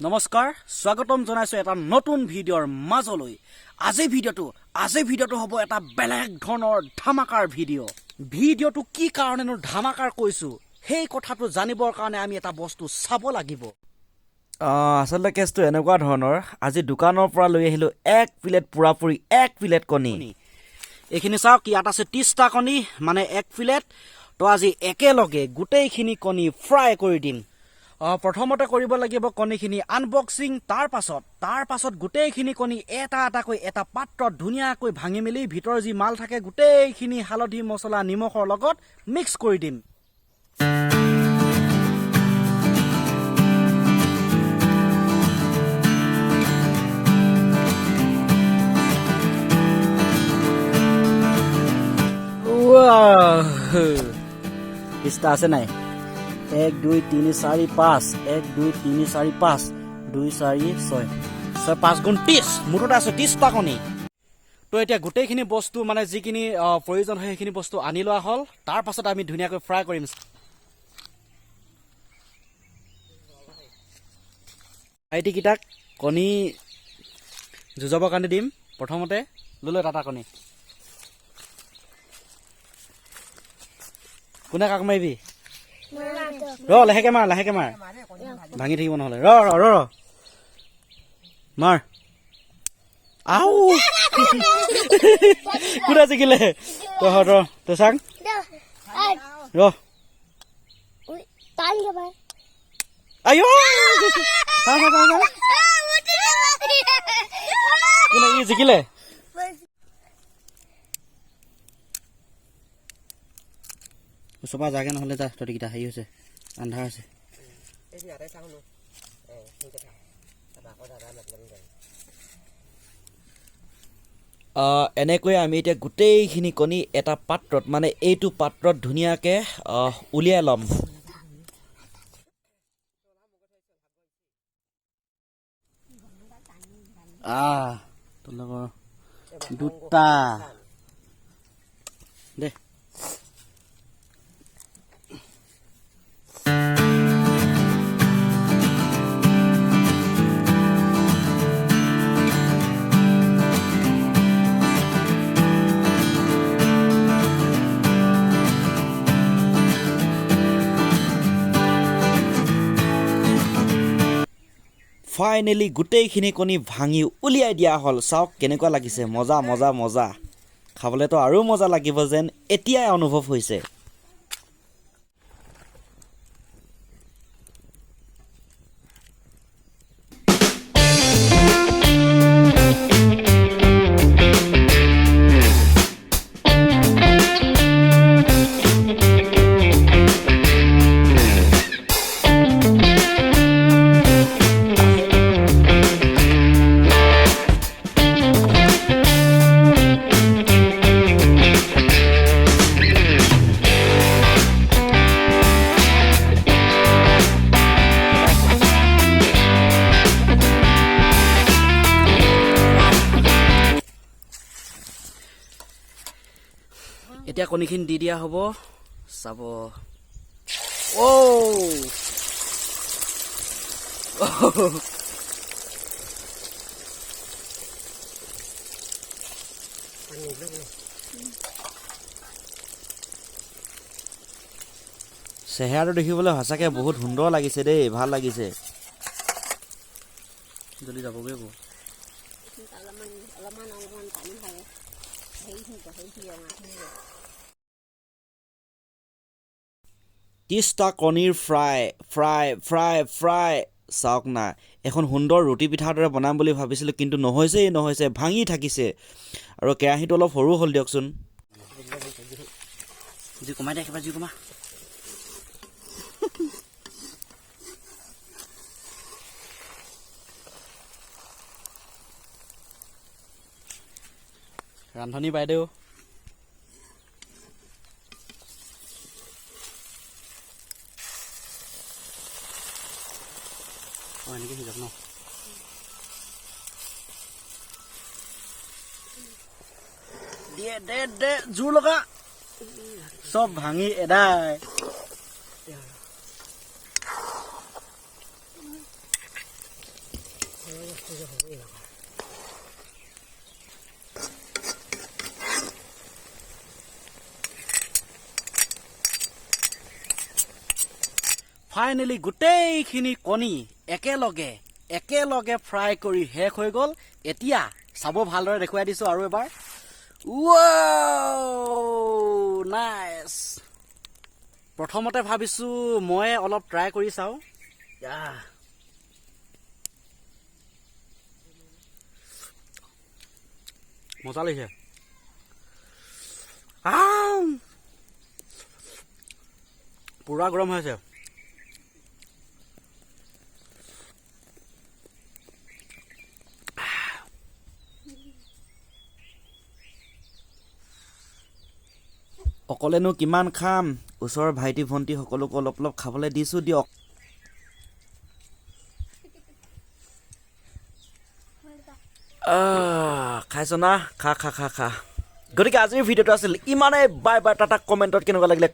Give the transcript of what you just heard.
নমস্কাৰ, স্বাগতম জনাইছোঁ এটা নতুন ভিডিঅ'ৰ মাজলৈ। আজিৰ ভিডিঅ'টো হ'ব এটা বেলেগ ধৰণৰ ধামাকাৰ ভিডিঅ'। ভিডিঅ'টো কি কাৰণেনো ধামাকাৰ কৈছোঁ, সেই কথাটো জানিবৰ কাৰণে আমি এটা বস্তু চাব লাগিব। আচলতে কেছটো এনেকুৱা ধৰণৰ, আজি দোকানৰ পৰা লৈ আহিলোঁ এক প্লেট পূৰাপুৰি এক প্লেট কণী। এইখিনি চাওক, ইয়াত আছে 30টা কণী, মানে এক প্লেট। তো আজি একেলগে গোটেইখিনি কণী ফ্ৰাই কৰি দিম। প্ৰথমতে কৰিব লাগিব কণীখিনি আনবক্সিং। তাৰ পাছত গোটেইখিনি কণী এটা এটাকৈ এটা পাত্ৰত ধুনীয়াকৈ ভাঙি মেলি ভিতৰৰ যি মাল থাকে গোটেইখিনি হালধি, মছলা, নিমখৰ লগত মিক্স কৰি দিম। 30টা আছে নাই? এক, দুই, তিনি, চাৰি, পাঁচ, এক, দুই, তিনি, চাৰি, পাঁচ, দুই, চাৰি, ছয়, ছয় পাঁচ গুণ 30। মুঠতে আছে 30টা কণী। তো এতিয়া গোটেইখিনি বস্তু, মানে যিখিনি প্ৰয়োজন হয় সেইখিনি বস্তু আনি লোৱা হ'ল। তাৰ পাছত আমি ধুনীয়াকৈ ফ্ৰাই কৰিম। ভাইটিকেইটাক কণী যুঁজাবৰ কাৰণে দিম। প্ৰথমতে লৈ লৈ এটা কণী। কোনে কাক মাৰিবি? ৰ, লাহেকে মাৰ, লাহেকে মাৰ, ভাঙি থাকিব নহ'লে। ৰ ৰ ৰ ৰ, মাৰ। আউ, কোনে জিকিলে? তই ৰ, তই চাং ৰ। আইঅ, চা চা চা চা। কোনে ই জিকিলে? ওচৰৰ পৰা যাগে নহ'লে, যা তহঁতিকেইটা। হেৰি হৈছে, আন্ধাৰ হৈছে। ইয়াতে চাওঁ ন সেই কথা, তাৰপৰা আকৌ দাদা মাতিলে যায়। এনেকৈ আমি এতিয়া গোটেইখিনি কণী এটা পাত্ৰত, মানে এইটো পাত্ৰত ধুনীয়াকৈ উলিয়াই ল'ম। তোৰ দুটা দে। ফাইনেলি গোটেইখিনি কণী ভাঙি উলিয়াই দিয়া হ'ল। চাওক কেনেকুৱা লাগিছে। মজা মজা মজা। খাবলৈতো আৰু মজা লাগিব যেন এতিয়াই অনুভৱ হৈছে। এতিয়া কণীখিনি দি দিয়া হ'ব, চাব। অ' পানী নিদিলেও কোনো চেহেৰাটো দেখিবলৈ সঁচাকৈ বহুত সুন্দৰ লাগিছে দেই, ভাল লাগিছে। জ্বলি যাবগৈ আকৌ। অলপমান অলপমান অলপমান পানী খাব, হেৰিখিনি হেৰিখিনি ৰঙাখিনি। 30টা কণীৰ ফ্ৰাই, ফ্ৰাই, ফ্ৰাই, ফ্ৰাই। চাওক না, এখন সুন্দৰ ৰুটি পিঠাৰ দৰে বনাম বুলি ভাবিছিলোঁ, কিন্তু নহৈছেই নহৈছে, ভাঙি থাকিছে। আৰু কেৰাহীটো অলপ সৰু হ'ল দিয়কচোন। জুই কমাই দে, একেবাৰে জুই কমা। ৰান্ধনী বাইদেউ। অঁ, এনেকৈ সিজাব ন? দে দে দে, জোৰ লগা। চব ভাঙি এদাই। ঘৰৰ বস্তু যে হ'বই এনেকুৱা। ফাইনেলি গোটেইখিনি কণী একেলগে একেলগে ফ্ৰাই কৰি শেষ হৈ গ'ল। এতিয়া চাব, ভালদৰে দেখুৱাই দিছোঁ আৰু এবাৰ। নাইচ! প্ৰথমতে ভাবিছোঁ মই অলপ ট্ৰাই কৰি চাওঁ। আহ। মজা লাগিছে। আহ! পুৰা গৰম হৈ আছে। অকলেনো কিমান খাম? ওচৰৰ ভাইটি ভণ্টি সকলোকো অলপ অলপ খাবলৈ দিছোঁ দিয়ক। খাইছ না? খা খা খা খা। গতিকে আজিৰ ভিডিঅ'টো আছিল ইমানেই। Bye bye, Tata. কমেণ্টত কেনেকুৱা লাগিলে